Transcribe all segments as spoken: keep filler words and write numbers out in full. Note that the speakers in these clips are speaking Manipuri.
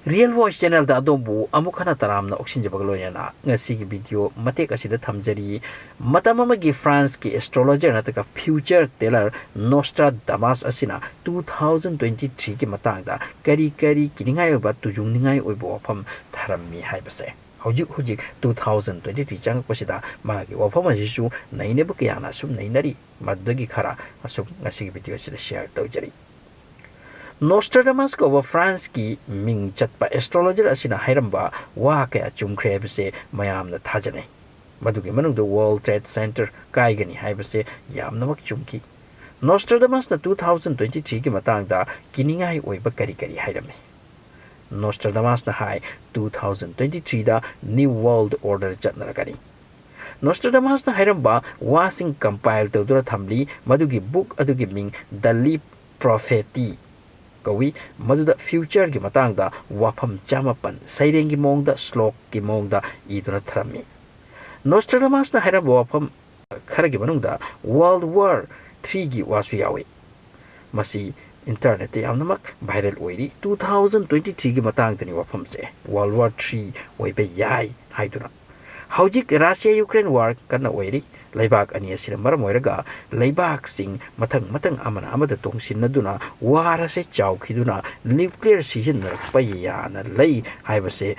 Real Voice Channelꯗ ꯑꯗꯣꯝꯕꯨ ꯑꯃꯨꯛ ꯍꯟꯅ ꯇꯔꯥꯝꯅ ꯑꯣꯛꯁꯤꯟꯖꯕꯒ ꯂꯣꯏꯅꯅ ꯉꯁꯤꯒꯤ video ꯃꯇꯦꯛ ꯑꯁꯤꯗ ꯊꯝꯖꯔꯤ꯫ ꯃꯇꯝ ꯑꯃꯒꯤ Franceꯀꯤ astrologer ꯅꯠꯇ꯭ꯔꯒ future teller Nostradamus ꯑꯁꯤꯅ two thousand twenty threeꯒꯤ ꯃꯇꯥꯡꯗ ꯀꯔꯤ ꯀꯔꯤ ꯀꯤꯅꯤꯡꯉꯥꯏ ꯑꯣꯏꯕ, ꯇꯨꯖꯨꯡꯅꯤꯡꯉꯥꯏ ꯑꯣꯏꯕ ꯋꯥꯐꯝ ꯊꯔꯝꯃꯤ ꯍꯥꯏꯕꯁꯦ꯫ ꯍꯧꯖꯤꯛ ꯍꯧꯖꯤꯛ two thousand twenty three ꯆꯪꯉꯛꯄꯁꯤꯗ ꯃꯥꯒꯤ ꯋꯥꯐꯝ ꯑꯁꯤꯁꯨ ꯅꯩꯅꯕ ꯀꯌꯥꯅ ꯑꯁꯨꯝ ꯅꯩꯅꯔꯤ꯫ ꯃꯗꯨꯗꯒꯤ ꯈꯔ ꯑꯁꯨꯝ ꯉꯁꯤꯒꯤ video ꯑꯁꯤꯗ share ꯇꯧꯖꯔꯤ꯫ Nostradamus ꯀꯧꯕ Franceꯀꯤ ꯃꯤꯡ ꯆꯠꯄ astrologer ꯑꯁꯤꯅ ꯍꯥꯏꯔꯝꯕ ꯋꯥ ꯀꯌꯥ ꯆꯨꯝꯈ꯭ꯔꯦ ꯍꯥꯏꯕꯁꯦ ꯃꯌꯥꯝꯅ ꯊꯥꯖꯅꯩ꯫ ꯃꯗꯨꯒꯤ ꯃꯅꯨꯡꯗ World Trade Center ꯀꯥꯏꯒꯅꯤ ꯍꯥꯏꯕꯁꯦ ꯌꯥꯝꯅꯃꯛ ꯆꯨꯝꯈꯤ꯫ Nostradamusꯅ two thousand twenty threeꯒꯤ ꯃꯇꯥꯡꯗ ꯀꯤꯅꯤꯡꯉꯥꯏ ꯑꯣꯏꯕ ꯀꯔꯤ ꯀꯔꯤ ꯍꯥꯏꯔꯝꯃꯤ? Nostradamusꯅ ꯍꯥꯏ, two thousand twenty threeꯗ New World Order ꯆꯠꯅꯔꯛꯀꯅꯤ꯫ Nostradamusꯅ ꯍꯥꯏꯔꯝꯕ ꯋꯥꯁꯤꯡ compile ꯇꯧꯗꯨꯅ ꯊꯝꯂꯤ꯫ ꯃꯗꯨꯒꯤ book ꯑꯗꯨꯒꯤ ꯃꯤꯡ The Leap Prophecy ꯀꯧꯏ꯫ ꯃꯗꯨꯗ futureꯒꯤ ꯃꯇꯥꯡꯗ ꯋꯥꯐꯝ ꯆꯥꯃꯥꯄꯟ ꯁꯩꯔꯦꯡꯒꯤ ꯃꯑꯣꯡꯗ, ꯁ꯭ꯂꯣꯛꯀꯤ ꯃꯑꯣꯡꯗ ꯏꯗꯨꯅ ꯊꯝꯃꯤ꯫ Nostradamusꯅ ꯍꯥꯏꯔꯝꯕ ꯋꯥꯐꯝ ꯈꯔꯒꯤ ꯃꯅꯨꯡꯗ World War threeꯒꯤ ꯋꯥꯁꯨ ꯌꯥꯎꯏ꯫ ꯃꯁꯤ internetꯇ ꯌꯥꯝꯅꯃꯛ viral ꯑꯣꯏꯔꯤ꯫ Two thousand twenty threeꯒꯤ ꯃꯇꯥꯡꯗꯅꯤ ꯋꯥꯐꯝꯁꯦ, World War three ꯑꯣꯏꯕ ꯌꯥꯏ ꯍꯥꯏꯗꯨꯅ꯫ ꯍꯧꯖꯤꯛ Russia Ukraine war ꯀꯟꯅ ꯑꯣꯏꯔꯤ꯫ ꯂꯩꯕꯥꯛ ꯑꯅꯤ ꯑꯁꯤꯅ ꯃꯔꯝ ꯑꯣꯏꯔꯒ ꯂꯩꯕꯥꯛꯁꯤꯡ ꯃꯊꯪ ꯃꯊꯪ ꯑꯃꯅ ꯑꯃꯗ ꯇꯣꯡꯁꯤꯟꯅꯗꯨꯅ war ꯑꯁꯦ ꯆꯥꯎꯈꯤꯗꯨꯅ nuclear ꯁꯤꯖꯤꯟꯅꯔꯛꯄ ꯌꯥꯅ ꯂꯩ ꯍꯥꯏꯕꯁꯦ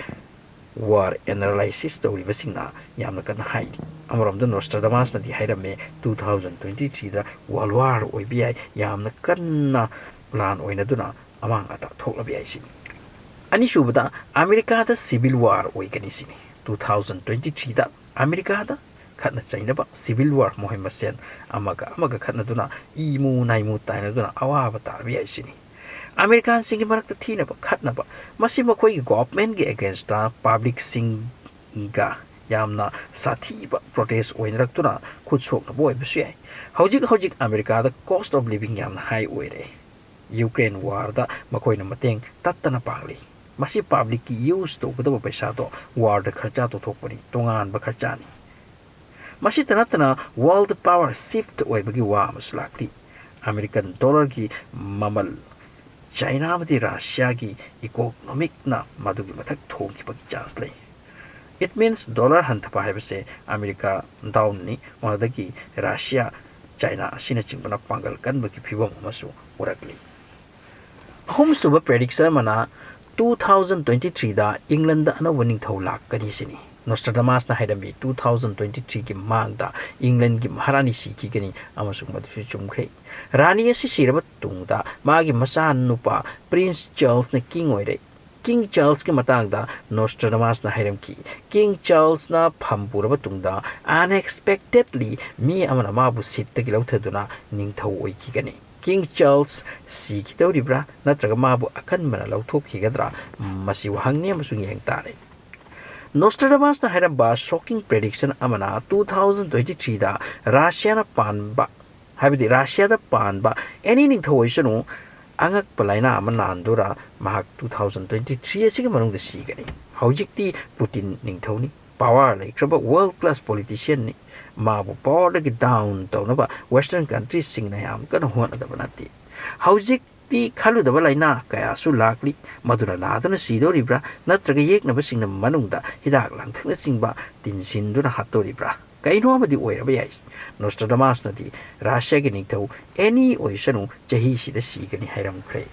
war analysis ꯇꯧꯔꯤꯕꯁꯤꯡꯅ ꯌꯥꯝꯅ ꯀꯟꯅ ꯍꯥꯏꯔꯤ꯫ ꯑꯃꯔꯣꯝꯗ Nostradamusꯅꯗꯤ ꯍꯥꯏꯔꯝꯃꯦ, two thousand twenty threeꯗ World War ꯑꯣꯏꯕ ꯌꯥꯏ, ꯌꯥꯝꯅ ꯀꯟꯅ ꯂꯥꯟ ꯑꯣꯏꯅꯗꯨꯅ ꯑꯃꯥꯡ ꯑꯇꯥ ꯊꯣꯛꯂꯕ ꯌꯥꯏ ꯁꯤꯅꯤ꯫ ꯑꯅꯤꯁꯨꯕꯗ, ꯑꯃꯦꯔꯤꯀꯥꯗ civil war ꯑꯣꯏꯒꯅꯤ ꯁꯤꯅꯤ꯫ Two thousand twenty threeꯗ ꯑꯃꯦꯔꯤꯀꯥꯗ ꯈꯠꯅ ꯆꯩꯅꯕ, civil war, ꯃꯈꯣꯏ ꯃꯁꯦꯟ ꯑꯃꯒ ꯑꯃꯒ ꯈꯠꯅꯗꯨꯅ ꯏꯃꯨ ꯅꯥꯏꯃꯨ ꯇꯥꯏꯅꯗꯨꯅ ꯑꯋꯥꯕ ꯇꯥꯔꯕ ꯌꯥꯏ ꯁꯤꯅꯤ꯫ ꯑꯃꯦꯔꯤꯀꯥꯟꯁꯤꯡꯒꯤ ꯃꯔꯛꯇ ꯊꯤꯅꯕ ꯈꯠꯅꯕ, ꯃꯁꯤ ꯃꯈꯣꯏꯒꯤ governmentꯀꯤ againstꯇ publicꯁꯤꯡꯒ ꯌꯥꯝꯅ ꯁꯥꯊꯤꯕ protest ꯑꯣꯏꯅꯔꯛꯇꯨꯅ ꯈꯨꯠ ꯁꯣꯛꯅꯕ ꯑꯣꯏꯕꯁꯨ ꯌꯥꯏ꯫ ꯍꯧꯖꯤꯛ ꯍꯧꯖꯤꯛ ꯑꯃꯦꯔꯤꯀꯥꯗ cost of living ꯌꯥꯝꯅ high ꯑꯣꯏꯔꯦ꯫ Ukraine warꯗ ꯃꯈꯣꯏꯅ ꯃꯇꯦꯡ ꯇꯠꯇꯅ ꯄꯥꯡꯂꯤ꯫ ꯃꯁꯤ publicꯀꯤ use ꯇꯧꯒꯗꯕ ꯄꯩꯁꯥꯗꯣ warꯗ ꯈꯔꯆꯥ ꯇꯧꯊꯣꯛꯄꯅꯤ, ꯇꯣꯉꯥꯟꯕ ꯈꯔꯆꯥꯅꯤ꯫ ꯃꯁꯤꯇ ꯅꯠꯇꯅ world power shift ꯑꯣꯏꯕꯒꯤ ꯋꯥ ꯑꯃꯁꯨ ꯂꯥꯛꯂꯤ꯫ American dollarꯒꯤ ꯃꯃꯜ ꯆꯥꯏꯅꯥ ꯑꯃꯗꯤ ꯔꯁꯤꯌꯥꯒꯤ ꯏꯀꯣꯅꯣꯃꯤꯛꯅ ꯃꯗꯨꯒꯤ ꯃꯊꯛ ꯊꯣꯡꯈꯤꯕꯒꯤ ꯆꯥꯟꯁ ꯂꯩ꯫ It means dollar ꯍꯟꯊꯕ ꯍꯥꯏꯕꯁꯦ ꯑꯃꯦꯔꯤꯀꯥ ꯗꯥꯎꯟꯅꯤ, ꯃꯗꯨꯗꯒꯤ ꯔꯁꯤꯌꯥ, ꯆꯥꯏꯅꯥ ꯑꯁꯤꯅꯆꯤꯡꯕꯅ ꯄꯥꯡꯒꯜ ꯀꯟꯕꯒꯤ ꯐꯤꯕꯝ ꯑꯃꯁꯨ ꯎꯔꯛꯂꯤ꯫ ꯑꯍꯨꯝꯁꯨꯕ ꯄ꯭ꯔꯦꯗꯤꯛꯁꯟ ꯑꯃꯅ, two thousand twenty threeꯗ ꯏꯪꯂꯟꯗ ꯑꯅꯧꯕ ꯅꯤꯡꯊꯧ ꯂꯥꯛꯀꯅꯤ ꯁꯤꯅꯤ꯫ ꯅꯣꯁꯇ꯭ꯔꯗꯃꯥꯁꯅ ꯍꯥꯏꯔꯝꯃꯤ, two thousand twenty threeꯒꯤ ꯃꯃꯥꯡꯗ ꯏꯪꯂꯟꯒꯤ ꯃꯍꯥꯔꯥꯅꯤ ꯁꯤꯈꯤꯒꯅꯤ, ꯑꯃꯁꯨꯡ ꯃꯗꯨꯁꯨ ꯆꯨꯝꯈ꯭ꯔꯦ꯫ ꯔꯥꯅꯤ ꯑꯁꯤ ꯁꯤꯔꯕ ꯇꯨꯡꯗ ꯃꯥꯒꯤ ꯃꯆꯥꯅꯨꯄꯥ ꯄ꯭ꯔꯤꯟꯁ ꯆꯥꯔꯜꯁꯅ ꯀꯤꯡ ꯑꯣꯏꯔꯦ꯫ ꯀꯤꯡ ꯆꯥꯔꯜꯁꯀꯤ ꯃꯇꯥꯡꯗ ꯅꯣꯁꯇ꯭ꯔꯗꯃꯥꯁꯅ ꯍꯥꯏꯔꯝꯈꯤ, ꯀꯤꯡ ꯆꯥꯔꯜꯁꯅ ꯐꯝ ꯄꯨꯔꯕ ꯇꯨꯡꯗ unexpectedly ꯃꯤ ꯑꯃꯅ ꯃꯥꯕꯨ ꯁꯤꯠꯇꯒꯤ ꯂꯧꯊꯗꯨꯅ ꯅꯤꯡꯊꯧ ꯑꯣꯏꯈꯤꯒꯅꯤ꯫ ꯀꯤꯡ ꯆꯥꯔꯜꯁ ꯁꯤꯈꯤꯗꯧꯔꯤꯕ꯭ꯔꯥ, ꯅꯠꯇ꯭ꯔꯒ ꯃꯥꯕꯨ ꯑꯀꯟꯕꯅ ꯂꯧꯊꯣꯛꯈꯤꯒꯗ꯭ꯔꯥ? ꯃꯁꯤ ꯋꯥꯍꯪꯅꯤ ꯑꯃꯁꯨꯡ ꯌꯦꯡ ꯇꯥꯔꯦ꯫ ꯅꯣꯁꯇ꯭ꯔꯗꯃꯥꯁꯅ ꯍꯥꯏꯔꯝꯕ shocking prediction ꯑꯃꯅ, two thousand twenty threeꯗ ꯔꯁꯤꯌꯥꯅ ꯄꯥꯟꯕ, ꯍꯥꯏꯕꯗꯤ ꯔꯁꯤꯌꯥꯗ ꯄꯥꯟꯕ any ꯅꯤꯡꯊꯧ ꯑꯣꯏꯁꯅꯨ, ꯑꯉꯛꯄ ꯂꯥꯏꯅꯥ ꯑꯃ ꯅꯥꯟꯗꯨꯅ ꯃꯍꯥꯛ two thousand twenty three ꯑꯁꯤꯒꯤ ꯃꯅꯨꯡꯗ ꯁꯤꯒꯅꯤ꯫ ꯍꯧꯖꯤꯛꯇꯤ ꯄꯨꯇꯤꯟ ꯅꯤꯡꯊꯧꯅꯤ, power ꯂꯩꯈ꯭ꯔꯕ world class politicianꯅꯤ꯫ ꯃꯥꯕꯨ powerꯗꯒꯤ down ꯇꯧꯅꯕ western countryꯁꯤꯡꯅ ꯌꯥꯝ ꯀꯟꯅ ꯍꯣꯠꯅꯗꯕ ꯅꯠꯇꯦ꯫ ꯍꯧꯖꯤꯛꯇꯤ ꯈꯜꯂꯨꯗꯕ ꯂꯥꯏꯅꯥ ꯀꯌꯥꯁꯨ ꯂꯥꯛꯂꯤ, ꯃꯗꯨꯅ ꯅꯥꯗꯨꯅ ꯁꯤꯗꯧꯔꯤꯕ꯭ꯔꯥ, ꯅꯠꯇ꯭ꯔꯒ ꯌꯦꯛꯅꯕꯁꯤꯡꯅ ꯃꯅꯨꯡꯗ ꯍꯤꯗꯥꯛ ꯂꯥꯡꯊꯛꯅꯆꯤꯡꯕ ꯇꯤꯟꯁꯤꯟꯗꯨꯅ ꯍꯥꯠꯇꯧꯔꯤꯕ꯭ꯔꯥ? ꯀꯩꯅꯣ ꯑꯃꯗꯤ ꯑꯣꯏꯔꯕ ꯌꯥꯏ꯫ ꯅꯣꯁꯇ꯭ꯔꯗꯃꯥꯁꯅꯗꯤ ꯔꯁꯤꯌꯥꯒꯤ ꯅꯤꯡꯊꯧ any ꯑꯣꯏꯁꯅꯨ, ꯆꯍꯤꯁꯤꯗ ꯁꯤꯒꯅꯤ ꯍꯥꯏꯔꯝꯈ꯭ꯔꯦ꯫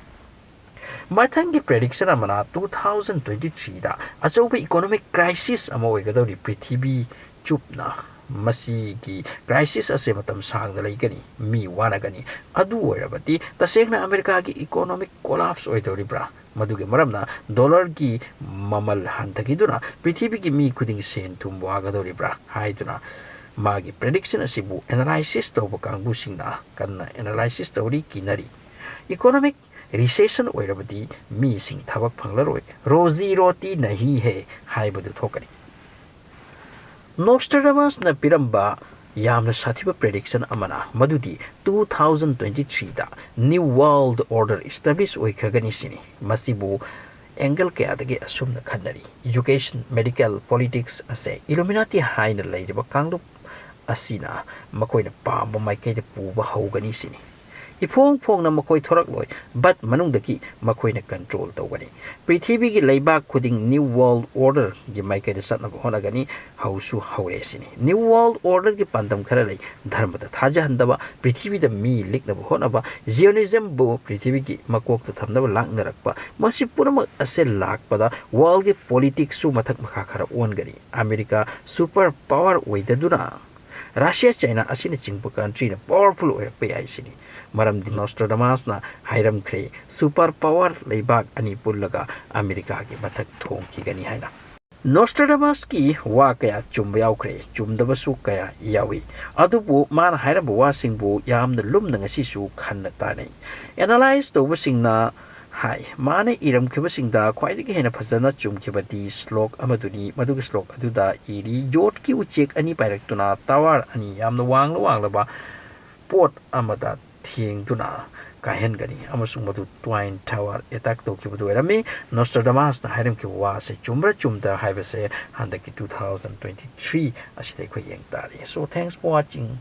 ꯃꯊꯪꯒꯤ ꯄ꯭ꯔꯦꯗꯤꯛꯁꯟ ꯑꯃꯅ, two thousand twenty threeꯗ ꯑꯆꯧꯕ economic crisis ꯑꯃ ꯑꯣꯏꯒꯗꯧꯔꯤ꯫ ꯄ꯭ꯔꯤꯊꯤꯕꯤ ꯆꯨꯞꯅ ꯃꯁꯤꯒꯤ crisis ꯑꯁꯦ ꯃꯇꯝ ꯁꯥꯡꯅ ꯂꯩꯒꯅꯤ, ꯃꯤ ꯋꯥꯅꯒꯅꯤ꯫ ꯑꯗꯨ ꯑꯣꯏꯔꯕꯗꯤ ꯇꯁꯦꯡꯅ ꯑꯃꯦꯔꯤꯀꯥꯒꯤ economic collapse ꯑꯣꯏꯗꯧꯔꯤꯕ꯭ꯔꯥ? ꯃꯗꯨꯒꯤ ꯃꯔꯝꯅ dollarꯒꯤ ꯃꯃꯜ ꯍꯟꯊꯈꯤꯗꯨꯅ ꯄ꯭ꯔꯤꯊꯤꯕꯤꯒꯤ ꯃꯤ ꯈꯨꯗꯤꯡ ꯁꯦꯟ ꯊꯨꯝ ꯋꯥꯒꯗꯧꯔꯤꯕ꯭ꯔꯥ ꯍꯥꯏꯗꯨꯅ ꯃꯥꯒꯤ ꯄ꯭ꯔꯦꯗꯤꯛꯁꯟ ꯑꯁꯤꯕꯨ analysis ꯇꯧꯕ ꯀꯥꯡꯕꯨꯁꯤꯡꯅ ꯀꯟꯅ analysis ꯇꯧꯔꯤ, ꯀꯤꯅꯔꯤ꯫ Economic recession ꯑꯣꯏꯔꯕꯗꯤ ꯃꯤꯁꯤꯡ ꯊꯕꯛ ꯐꯪꯂꯔꯣꯏ, ꯔꯣꯖꯤ ꯔꯣꯇꯤ ꯅꯍꯤ ꯍꯦ ꯍꯥꯏꯕꯗꯨ ꯊꯣꯛꯀꯅꯤ꯫ ꯅꯣꯁꯇ꯭ꯔꯗꯃꯥꯁꯅ ꯄꯤꯔꯝꯕ ꯌꯥꯝꯅ ꯁꯥꯊꯤꯕ ꯄ꯭ꯔꯦꯗꯤꯛꯁꯟ ꯑꯃꯅ ꯃꯗꯨꯗꯤ two thousand twenty threeꯗ new world order establish ꯑꯣꯏꯈ꯭ꯔꯒꯅꯤ ꯁꯤꯅꯤ꯫ ꯃꯁꯤꯕꯨ angle ꯀꯌꯥꯗꯒꯤ ꯑꯁꯨꯝꯅ ꯈꯟꯅꯔꯤ꯫ Education, medical, politics ꯑꯁꯦ Illuminati ꯍꯥꯏꯅ ꯂꯩꯔꯤꯕ ꯀꯥꯡꯂꯨꯞ ꯑꯁꯤꯅ ꯃꯈꯣꯏꯅ ꯄꯥꯝꯕ ꯃꯥꯏꯀꯩꯗ ꯄꯨꯕ ꯍꯧꯒꯅꯤ ꯁꯤꯅꯤ꯫ ꯏꯐꯣꯡ ꯐꯣꯡꯅ ꯃꯈꯣꯏ ꯊꯣꯔꯛꯂꯣꯏ, but ꯃꯅꯨꯡꯗꯒꯤ ꯃꯈꯣꯏꯅ control ꯇꯧꯒꯅꯤ꯫ ꯄ꯭ꯔꯤꯊꯤꯕꯤꯒꯤ ꯂꯩꯕꯥꯛ ꯈꯨꯗꯤꯡ New World Orderꯒꯤ ꯃꯥꯏꯀꯩꯗ ꯆꯠꯅꯕ ꯍꯣꯠꯅꯒꯅꯤ꯫ ꯍꯧꯁꯨ ꯍꯧꯔꯦ ꯁꯤꯅꯤ꯫ New World Orderꯒꯤ ꯄꯥꯟꯗꯝ ꯈꯔ ꯂꯩ: ꯙꯔꯃꯗ ꯊꯥꯖꯍꯟꯗꯕ, ꯄ꯭ꯔꯤꯊꯤꯕꯤꯗ ꯃꯤ ꯂꯤꯛꯅꯕ ꯍꯣꯠꯅꯕ, Zionismꯕꯨ ꯄ꯭ꯔꯤꯊꯤꯕꯤꯒꯤ ꯃꯀꯣꯛꯇ ꯊꯝꯅꯕ ꯂꯥꯛꯅꯔꯛꯄ꯫ ꯃꯁꯤ ꯄꯨꯝꯅꯃꯛ ꯑꯁꯤ ꯂꯥꯛꯄꯗ worldꯒꯤ politicsꯁꯨ ꯃꯊꯛ ꯃꯈꯥ ꯈꯔ ꯑꯣꯟꯒꯅꯤ꯫ ꯑꯃꯦꯔꯤꯀꯥ super power ꯑꯣꯏꯗꯗꯨꯅ ꯔꯁꯤꯌꯥ, ꯆꯥꯏꯅꯥ ꯑꯁꯤꯅꯆꯤꯡꯕ countryꯅ powerful ꯑꯣꯏꯔꯛꯄ ꯌꯥꯏ ꯁꯤꯅꯤ꯫ ꯃꯔꯝꯗꯤ Nostradamusꯅ ꯍꯥꯏꯔꯝꯈ꯭ꯔꯦ, super power ꯂꯩꯕꯥꯛ ꯑꯅꯤ ꯄꯨꯜꯂꯒ ꯑꯃꯦꯔꯤꯀꯥꯒꯤ ꯃꯊꯛ ꯊꯣꯡꯈꯤꯒꯅꯤ ꯍꯥꯏꯅ꯫ Nostradamusꯀꯤ ꯋꯥ ꯀꯌꯥ ꯆꯨꯝꯕ ꯌꯥꯎꯈ꯭ꯔꯦ, ꯆꯨꯝꯗꯕꯁꯨ ꯀꯌꯥ ꯌꯥꯎꯏ꯫ ꯑꯗꯨꯕꯨ ꯃꯥꯅ ꯍꯥꯏꯔꯝꯕ ꯋꯥꯁꯤꯡꯕꯨ ꯌꯥꯝꯅ ꯂꯨꯝꯅ ꯉꯁꯤꯁꯨ ꯈꯟꯅ ꯇꯥꯅꯩ꯫ Analyse ꯇꯧꯕꯁꯤꯡꯅ ꯍꯥꯏ, ꯃꯥꯅ ꯏꯔꯝꯈꯤꯕꯁꯤꯡꯗ ꯈ꯭ꯋꯥꯏꯗꯒꯤ ꯍꯦꯟꯅ ꯐꯖꯅ ꯆꯨꯝꯈꯤꯕꯗꯤ ꯁ꯭ꯂꯣꯛ ꯑꯃꯗꯨꯅꯤ꯫ ꯃꯗꯨꯒꯤ ꯁ꯭ꯂꯣꯛ ꯑꯗꯨꯗ ꯏꯔꯤ, ꯌꯣꯠꯀꯤ ꯎꯆꯦꯛ ꯑꯅꯤ ꯄꯥꯏꯔꯛꯇꯨꯅ tower ꯑꯅꯤ, ꯌꯥꯝꯅ ꯋꯥꯡꯂ ꯋꯥꯡꯂꯕ ꯄꯣꯠ ꯑꯃꯗ ꯊꯦꯡꯗꯨꯅ ꯀꯥꯏꯍꯟꯒꯅꯤ ꯑꯃꯁꯨꯡ ꯃꯗꯨ Twin Tower attack ꯇꯧꯈꯤꯕꯗꯨ ꯑꯣꯏꯔꯝꯃꯤ꯫ Nostradamusꯅ ꯍꯥꯏꯔꯝꯈꯤꯕ ꯋꯥꯁꯦ ꯆꯨꯝꯕ꯭ꯔꯥ ꯆꯨꯝꯗ꯭ꯔꯥ ꯍꯥꯏꯕꯁꯦ ꯍꯟꯗꯛꯀꯤ two thousand twenty three ꯑꯁꯤꯗ ꯑꯩꯈꯣꯏ ꯌꯦꯡ ꯇꯥꯔꯤ꯫ So, thanks for watching.